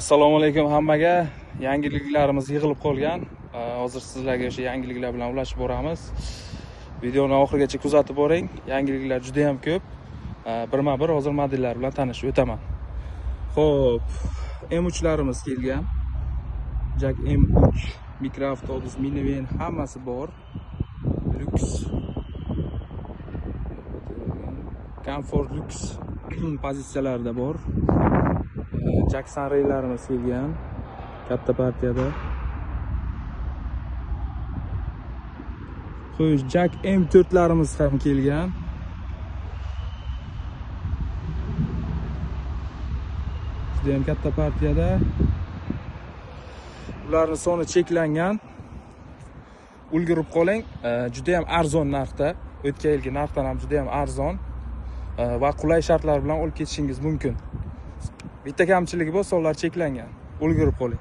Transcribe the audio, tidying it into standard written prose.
Assalomu alaykum hammaga. Yangiliklarimiz yig'ilib qolgan. Hozir sizlarga o'sha yangiliklar bilan ulashib boramiz. Videoni oxirigacha kuzatib boring. Yangiliklar juda ham ko'p. Birma-bir hozir modellar bilan tanishib o'taman. Xo'p, M3larimiz kelgan. JAC M3, mikroavtobus, minivan hammasi bor. Lyuks. Comfort lyuks pozitsiyalarida bor. JAC Sunraylarimiz kelgan katta partiyada. Xo'sh, JAC M4larimiz ham kelgan. Juda ham katta partiyada. Ularning soni cheklangan. Ulgurib qoling. Juda ham arzon narxda, o'tgan yilgi narxdan ham juda ham arzon va qulay shartlar bilan olib ketishingiz mumkin. Bitta kamchiligi bor, sonlar cheklangan. Ulgurib qoling.